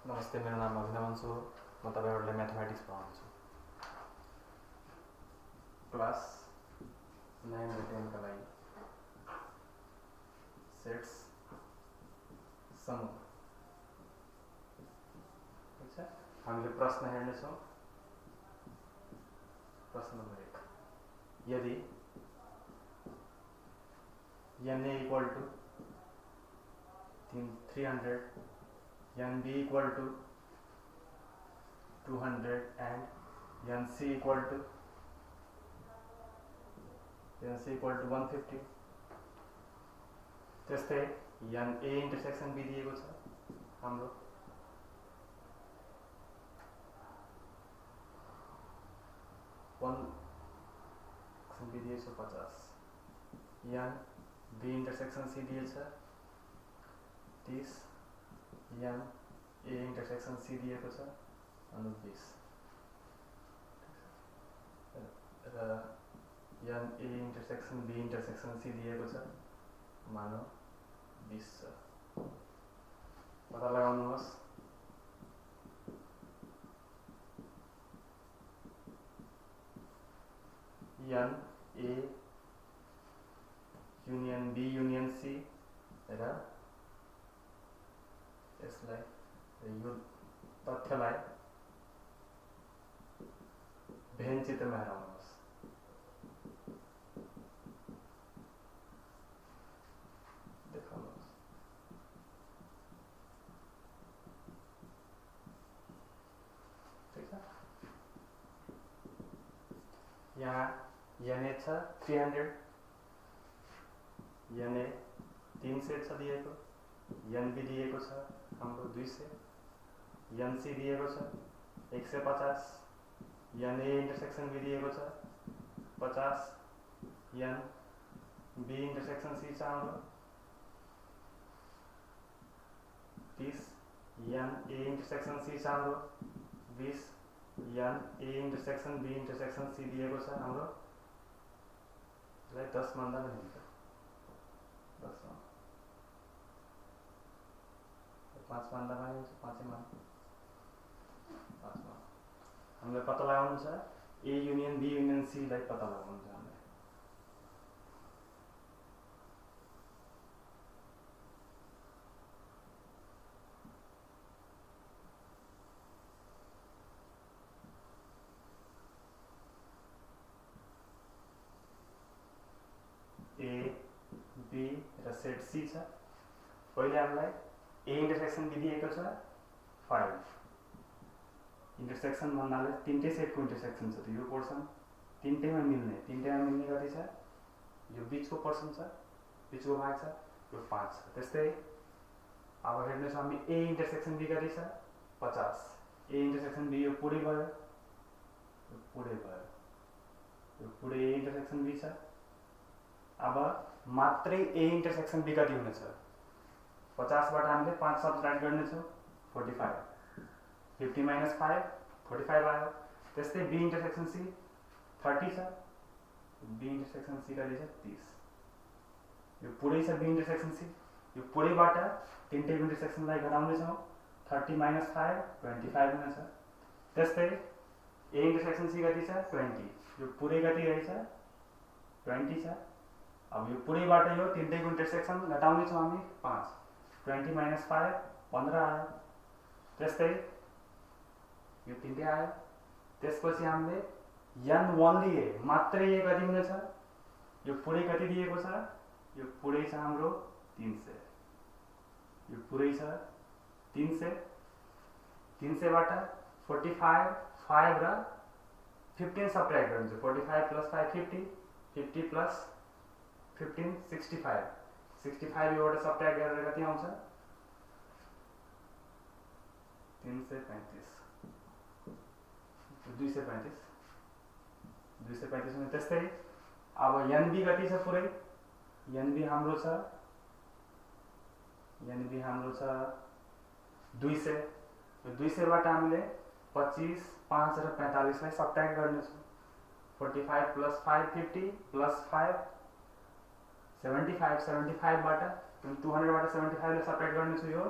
नमस्ते, मेरो नाम अभिनव अन्सु हो। म तपाईहरुलाई म्याथमेटिक्स पढाउँछु। क्लास 9 र 10 का लागि सेट्स समूह। ठीक छ, हामीले प्रश्न हेर्ने छौं। प्रश्न नम्बर 1, यदि n a equal to 300, n b equal to 200 and n c equal to 150, त्यस्तै n a इंटरसेक्सन b दिएको छ हाम्रो। b दिएको छ 50, n b इंटरसेक्सन c दिएको छ 30, n a इंटरसेक्सन c दिएको छ 20 र n a intersection b intersection c दिएको छ मानौ 20 छ। पता लगाउनुहोस् n a union b union c र यसलाई यो तथ्यलाई भेन चित्रमा हेराउनुहोस्। देखाउनुहोस् ठीक छ। यहाँ n छ 300, n a 3 सेट छ दिएको, n b दिएको छ हाम्रो 200, n c दिएको छ 150, n a इंटरसेक्सन b दिएको छ 50, n b इंटरसेक्सन c छ हाम्रो 30, n a इंटरसेक्सन c छ हाम्रो 20, n a intersection b intersection c दिएको छ हाम्रो 10 मान्दा पनि हुन्छ। 10 मा 5 मान्दा पनि हुन्छ, 5 मा 5 मा हामीले पत्ता लगाउनु छ a union b union c लाई पत्ता लगाउनु छ हामीले। a b र सेट c छ। पहिले हामीलाई a इंटरसेक्सन b दिएको छ 5, इंटरसेक्सन भन्नाले तीनटै सेटको इंटरसेक्सन छ, यो पोर्सन तीनटैमा मिल्ने कति छ, यो बीचको पोर्सन छ, बीचको भाग छ, यो 5 छ। त्यस्तै अब हेर्नुस् हामी a इंटरसेक्सन b कति छ 50, a इंटरसेक्सन b यो पुरै भयो, यो पुरै a इंटरसेक्सन b छ। अब मात्रै a इंटरसेक्सन b कति हुनेछ, 50 बाट हामीले 5 सब्ट्र्याक्ट गर्ने छौं 45, 50 - 5 45 आयो। त्यस्तै b इंटरसेक्सन c 30 छ, b इंटरसेक्सन c कति छ 30, यो पुरै छ b इंटरसेक्सन c, यो पुरैबाट तीनटै इंटरसेक्सनलाई घटाउने छौं 30 - 5 25 हुनेछ। त्यस्तै a इंटरसेक्सन c कति छ 20, यो पुरै कति रहेछ 20 छ। अब यो पुरैबाट यो तीनटैको इंटरसेक्सन घटाउने छौं हामी 5, 20 - 5 15 आयो। त्यस्तै यो तीनटै आयो। त्यसपछि हामीले n ओन्ली a मात्रै a कति हुनेछ, यो पुरै कति दिएको छ, यो पुरै छ हाम्रो 300, यो पुरै छ 300, 300 बाट 45 5 र 15 सब्ट्र्याक्ट गर्नुहुन्छ, 45 + 5 50, 50 + 15 65, 65 योबाट सब्ट्र्याक्ट गरेर कति आउँछ 335, 235 हुने। त्यस्तै अब nb कति छ पुरै, nb हाम्रो छ 200, यो 200 बाट हामीले 25 5 र 45 लाई सब्ट्र्याक्ट गर्ने छौं, 45 + 5 50 + 5 75, 75 बाट 200 बाट 75 ले सब्ट्र्याक्ट गर्ने छु, यो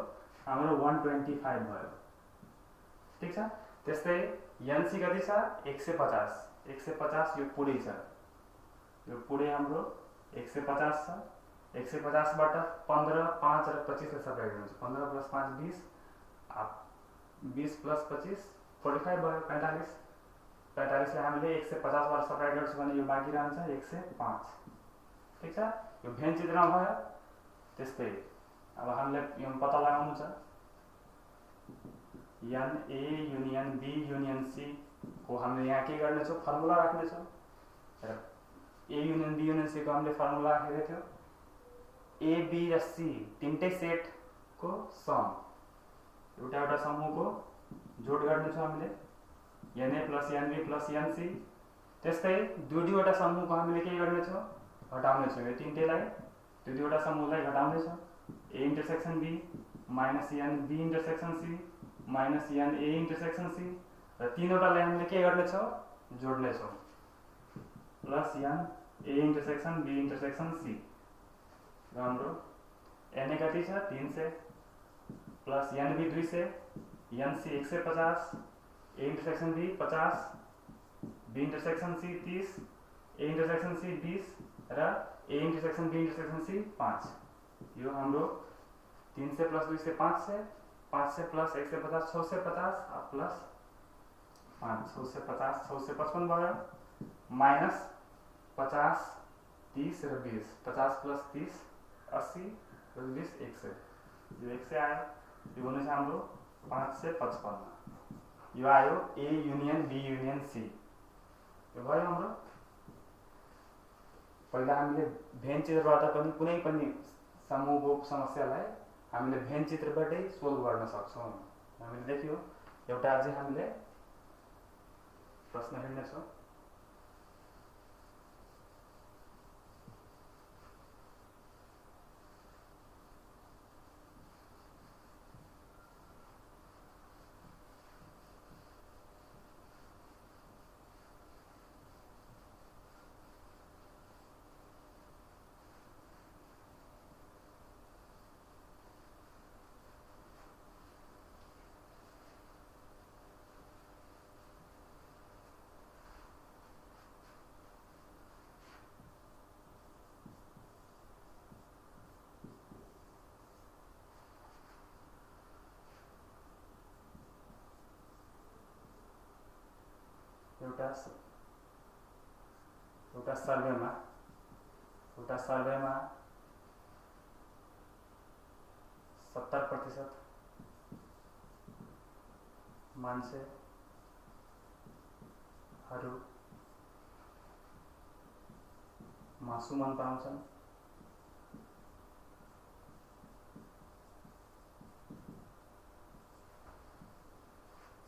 हाम्रो 125 भयो। ठीक छ। त्यस्तै एनसी कति छ 150, 150 यो पुरै छ, यो पुरै हाम्रो 150 छ। 150 बाट 15, 5 र 25 ले सब्ट्र्याक्ट गर्नुहुन्छ। 15 + 5 20, 20 + 25 45 भयो, 45। 45 ले हामीले 150 बाट सब्ट्र्याक्ट गर्छौं भने यो बाँकी रहन्छ 105, ठीक छ। यो भेन चित्रमा भयो। त्यस्तै अब हामीले यो पत्ता लगाउनु छ an A union B union C को हामीले यहाँ के गर्ने छौं, फर्मुला राख्ने छौं। र A union B union C को हामीले फर्मुला राखेको थियो ए बी र सी तीनटै सेट को सम, एउटा एउटा समूहको जोड गर्ने छौं हामीले n A plus n B plus n C. त्यस्तै दुई दुईवटा समूहको हामीले के गर्ने छौं, घटाउने छौं। यो तीनटैलाई दुई दुईवटा समूहलाई घटाउने छौं। A intersection B minus n B intersection C minus n A intersection C र तीनवटालाई हामीले के गर्ने छौं, जोड्ने छौं plus n A intersection B intersection C. र हाम्रो एन ए कति छ 300 plus n B 200 n C 150 A intersection B 50 B intersection C 30 A intersection C 20 र A intersection B intersection C 5। यो हाम्रो 300 + 200 500, 500 + 150 650 प्लस 5 650 655 भयो, माइनस 50 30 र 20, 50 + 30 80 र 20 100, यो 100 आयो। यो हुनेछ हाम्रो 555। यो आयो A union B union C, यो भयो हाम्रो। पहिला हामीले भेन चित्रबाट पनि कुनै पनि समूहको समस्यालाई हामीले भेन चित्रबाटै सोल्भ गर्न सक्छौं। हामीले देखियो एउटा अझै हामीले प्रश्न हेर्ने छौं। एउटा सर्वेमा 70% मान्छेहरू मासु मन पराउँछन्।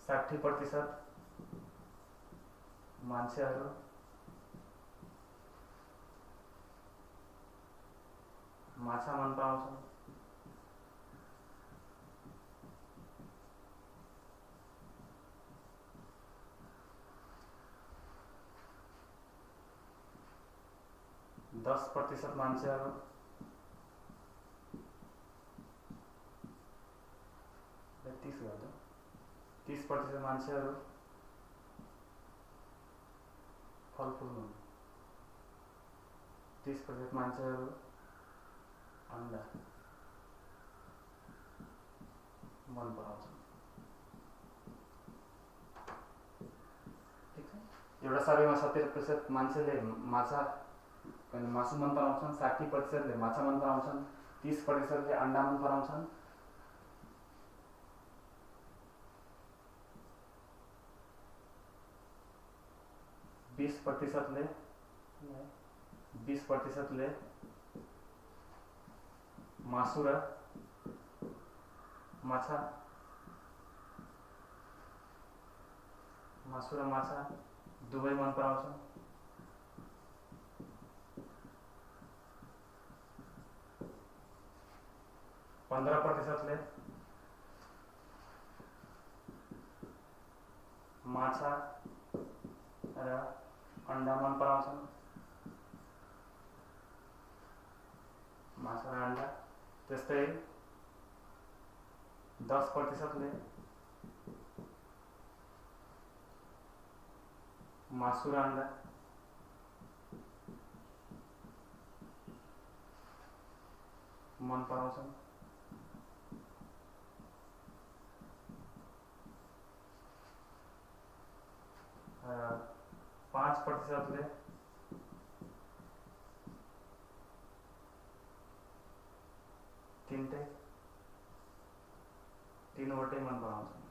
60% मान्छेहरू माछा मन पराउँछन्। 10% मान्छेहरू 30% मान्छेहरू फलफुल हुन्। 30% मान्छेहरू अन्डा मन पराउँछन्। ठीक छ। एउटा सर्वेमा 70% मान्छेले मासु मन पराउँछन्, 60%ले माछा मन पराउँछन्, 30%ले अन्डा मन पराउँछन्। बीस प्रतिशतले मासु र माछा दुवै मन पराउँछन्। 15%ले माछा र अंडा मन पराउँछन्। माछा र अंडा। त्यस्तै 10%ले मासु र अंडा मन पराउँछन्। 5% तीनवटै मन पराउँछन्।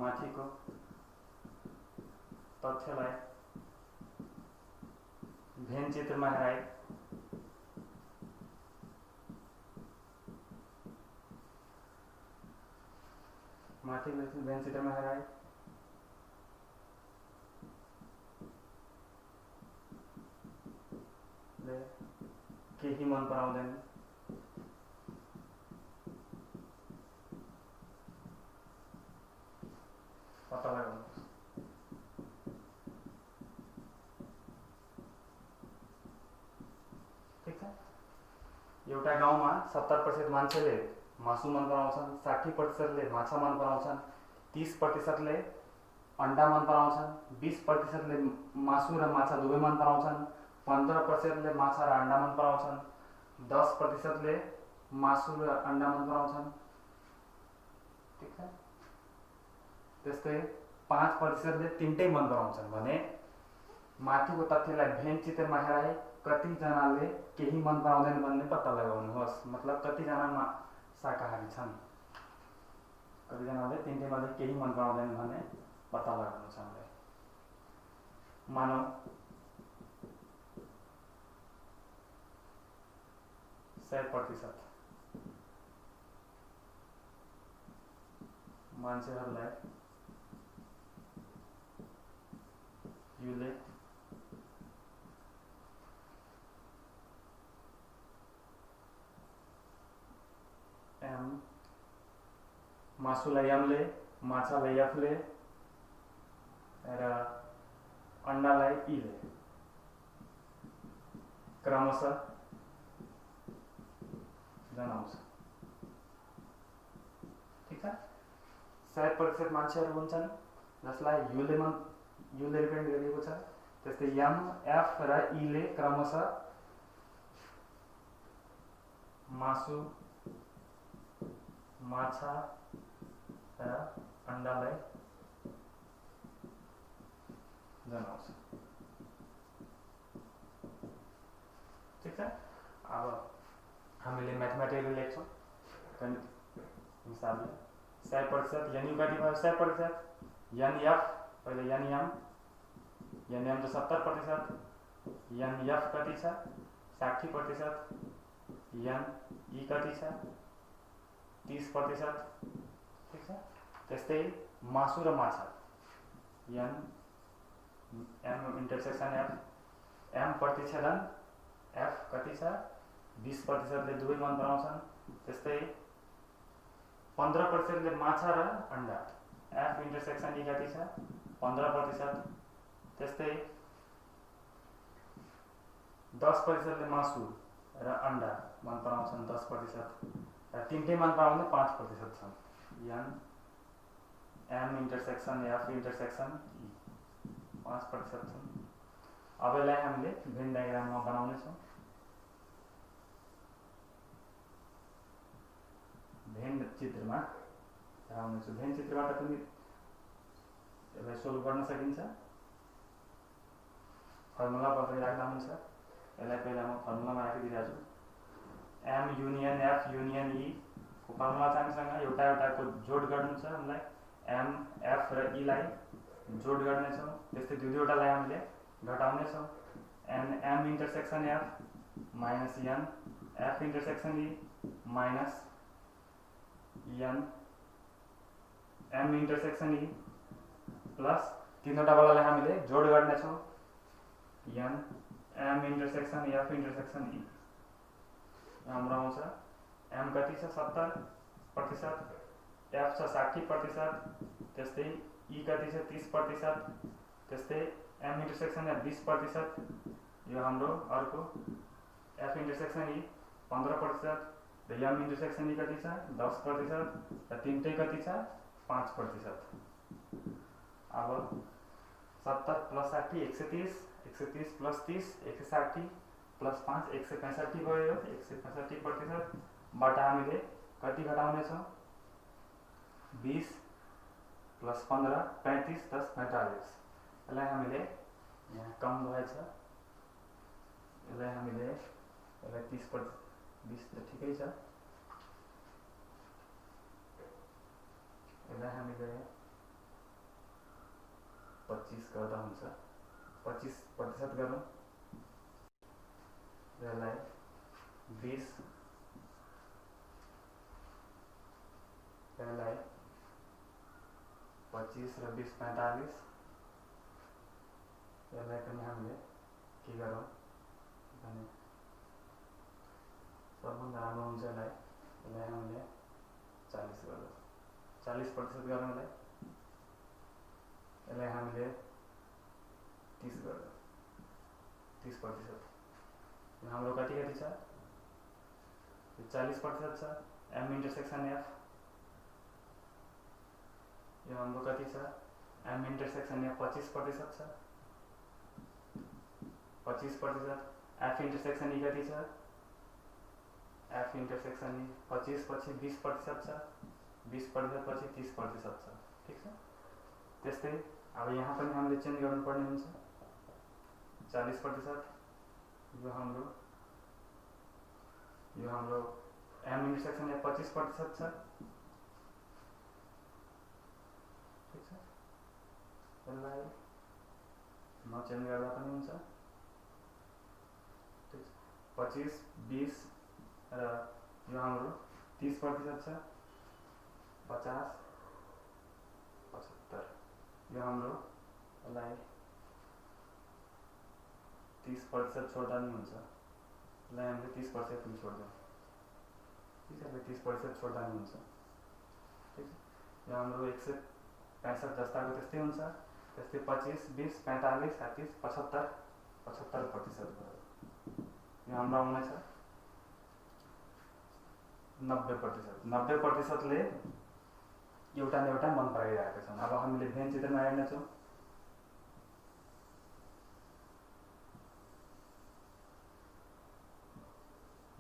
माथिको तथ्यलाई भेन चित्रमा हेराई भेन चित्रमा हेराई केही मन पराउँदैन। पत्ता लगाउनुहोस्। ठिक छ। एउटा गाउँमा 70% मान्छेले मासु मन पराउँछन्, 60%ले माछा मन पराउँछन्, 30%ले अंडा मन पराउँछन्, 20%ले मासु र माछा दुवै मन पराउँछन्, 15%ले माछा र अंडा मन पराउँछन्, 10%ले मासु र अंडा मन पराउँछन्। ठिक छ। त्यस्तै 5%ले तीनटै मन पराउँछन् भने माथिको तथ्यलाई भेन चित्रमा हेराई कतिजनाले केही मन पराउँदैन भन्ने पत्ता लगाउनुहोस्। मतलब कतिजना शाकाहारी छन्, कतिजनाले तीनटै मध्ये केही मन पराउँदैन भन्ने पत्ता लगाउनु छ। मानौ 100% मान्छेहरूलाई युले एम, मासुलाई एमले, माछालाई एफले र अंडालाई ईले क्रमशः जनाउँछ। ठिक छ। 100% मान्छेहरू हुन्छन् जसलाई युले रिप्रेजेन्ट गरिएको छ। त्यस्तै एम, एफ र ईले क्रमशः मासु, माछा र अंडालाई जनाउँछ। ठिक छ। अब हामीले म्याथमेटिकली लेख्छौँ हिसाबले। 100% यानी कति भयो? 100% यानी एफ पहिले यानी एम त 70%, यानी एफ कति छ? 60%, यान ई कति छ? 30%। ठिक छ। त्यस्तै मासु र माछा यान एम इन्टरसेक्सन एफ, एम प्रतिच्छेदन एफ कति छ? 20%ले दुवै मन पराउँछन्। त्यस्तै 15%ले माछा र अंडा एफ इन्टरसेक्सन ई कति छ? 15%। त्यस्तै 10%ले मासु र अंडा मन पराउँछन् 10% र तीनटै मन पराउने 5% छन्। यान एम इन्टरसेक्सन एफ इन्टरसेक्सन ई 5% छन्। अब यसलाई हामीले भेन डायग्राममा बनाउने छौँ। भेन चित्रमा राख्ने छु। भेन चित्रबाट पनि यसलाई सोल्भ गर्न सकिन्छ। फर्मुला पनि राख्दा हुन्छ। यसलाई पहिला म फर्मुलामा राखिदिरहेको छु। एम युनियन एफ युनियन ई को फर्मुला छ हामीसँग। एउटाको जोड गर्नु छ हामीलाई। एम, एफ र ई लाई जोड गर्नेछौँ। त्यस्तै दुईवटालाई हामीले घटाउनेछौँ। M intersection F minus N F intersection E minus N M intersection E plus तीनवटालाई हामीले जोड गर्नेछौँ। N M intersection F intersection E हाम्रो आउँछ एम कति छ? 70%, एफ छ 60%, त्यस्तै ई कति छ? 30%, त्यस्तै एम इन्टरसेक्सन एफ 20%, यो हाम्रो अर्को एफ इन्टरसेक्सन ई 15%, र यम इन्टरसेक्सन ई कति छ 10% र तिनटै कति छ 5%। अब 70 + 60 130, 130 + 30 160 + 5 165 भयो। 165% बाट हामीले कति घटाउने छौं 20 + 15 35 10 45। यसलाई हामीले यहाँ कम भएछ, यसलाई हामीले यसलाई 30% 20 त ठिकै छ, यसलाई हामीले 25 गर्दा हुन्छ, 25% गरौँ। यसलाई 20, यसलाई 25 र 20 45। यसलाई पनि हामीले के गरौँ भने सबभन्दा राम्रो हुन्छ, यसलाई हामीले 40 गरौँ, 40% गरौँ। यसलाई हामीले 30 गरौँ, 30%। हाम्रो कति छ 40% छ। एम इन्टरसेक्सन एफ, यो हाम्रो कति छ एम इन्टरसेक्सन एफ 25% छ, 25%। एफ इन्टरसेक्सन ई कति छ, एफ इन्टरसेक्सन ई 25 पछि 20% छ, 20% पछि 30% छ, ठीक छ। त्यस्तै अब यहाँ पनि हामीले चेन्ज गर्नुपर्ने हुन्छ, 40%। यो हाम्रो एम इन्टरसेक्सन एफ 25% छ, ठीक छ। यसलाई नचेन्ज गर्दा पनि हुन्छ, ठीक छ। 25 20 र यो हाम्रो 30% छ, 50 75। यो हाम्रो यसलाई 30% छोड्दा नि हुन्छ, यसलाई हामीले 30% पनि छोड्छौँ, ठीक छ। 30% छोड्दा नि हुन्छ, ठीक छ। यो हाम्रो 165 जस्ताको त्यस्तै हुन्छ, त्यस्तै 25 20 45 30 75 75% भयो। यो हाम्रो आउनेछ 90%। 90% ले एउटा न एउटा मन पराइरहेका छन्। अब हामीले भेन चित्रमा हेर्नेछौँ।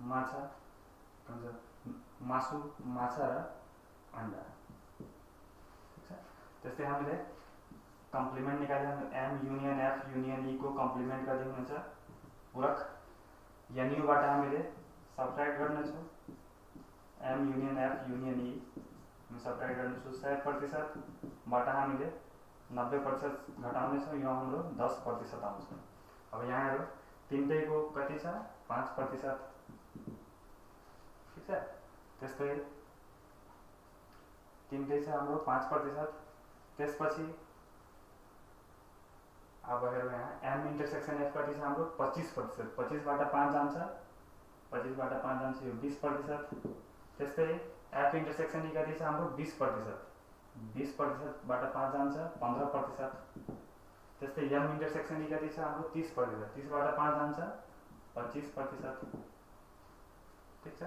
माछा मासु, माछा र अंडा, ठीक छ। त्यस्तै हामीले कम्प्लिमेन्ट निकाल्दा एम युनियन एफ युनियन ई को कम्प्लिमेन्ट कति हुन्छ पूरक। एनयू बाट हामीले सबट्र्याक्ट गर्नेछौँ, M union F union E subtract गर्नेछौँ। 100% बाट हामीले 90% घटाउनेछौँ, यो हाम्रो 10% आउँछ। अब यहाँ हेरौँ तिनटैको कति छ 5%, ठीक छ। त्यस्तै तिनटै छ हाम्रो 5%। त्यसपछि अब हेरौँ यहाँ एम इन्टरसेक्सन एफ कति छ हाम्रो 25%, 25 बाट 5 जान्छ, 25 बाट 5 जान्छ, यो 20%। त्यस्तै एफ इन्टरसेक्सन ई कति छ हाम्रो 20%, 20% बाट 5 जान्छ 15%। त्यस्तै एम इन्टरसेक्सन ई कति छ हाम्रो 30%, 30 बाट 5 जान्छ 25%, ठीक छ।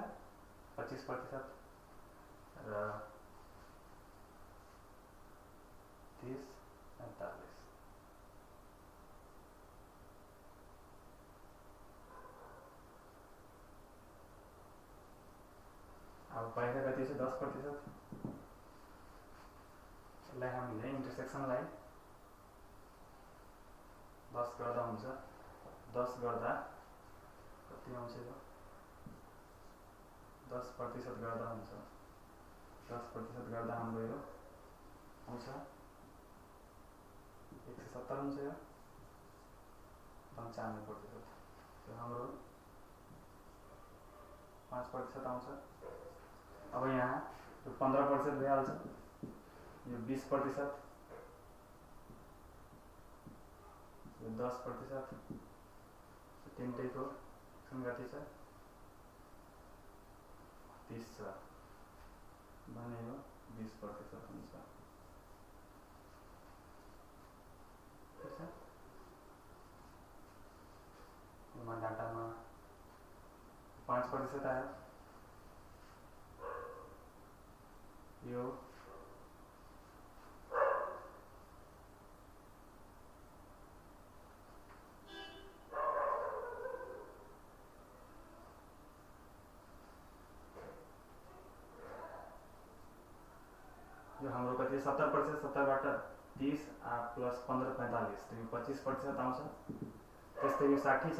25% र 30 45। अब पहिला कति छ 10%। यसलाई हामीले इन्टरसेक्सनलाई 10 गर्दा हुन्छ, 10 गर्दा कति आउँछ यो 10% गर्दा हुन्छ, 10% गर्दा हाम्रो यो आउँछ 170 हुन्छ, यो 95%। यो हाम्रो 5% आउँछ। अब यहाँ यो 15% भइहाल्छ, यो 20%, यो 10%, तिनटैको कति छ 30 छ भने यो 20% हुन्छ, ठीक छ। यो डाटामा 5% आयो, यो यो हाम्रो कति 70%, 70बाट 30 प्लस 15 45, तो यो 25% आउँछ। त्यस्तै यो 60 छ,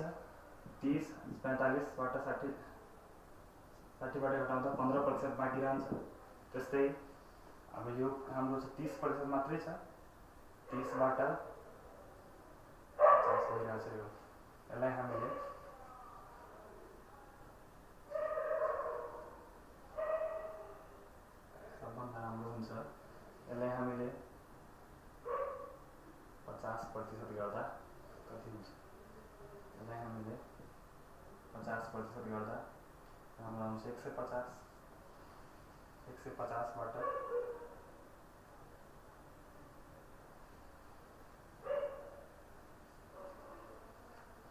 30 45बाट 60 बाट घटाउँदा 15% बाँकी रहन्छ। त्यस्तै अब यो हाम्रो 30% मात्रै छ, 30बाट 50 भइरहेछ। यो यसलाई हामीले सबभन्दा राम्रो हुन्छ, यसलाई हामीले 50% गर्दा कति हुन्छ, यसलाई हामीले 50% गर्दा हाम्रो आउँछ 150। 150बाट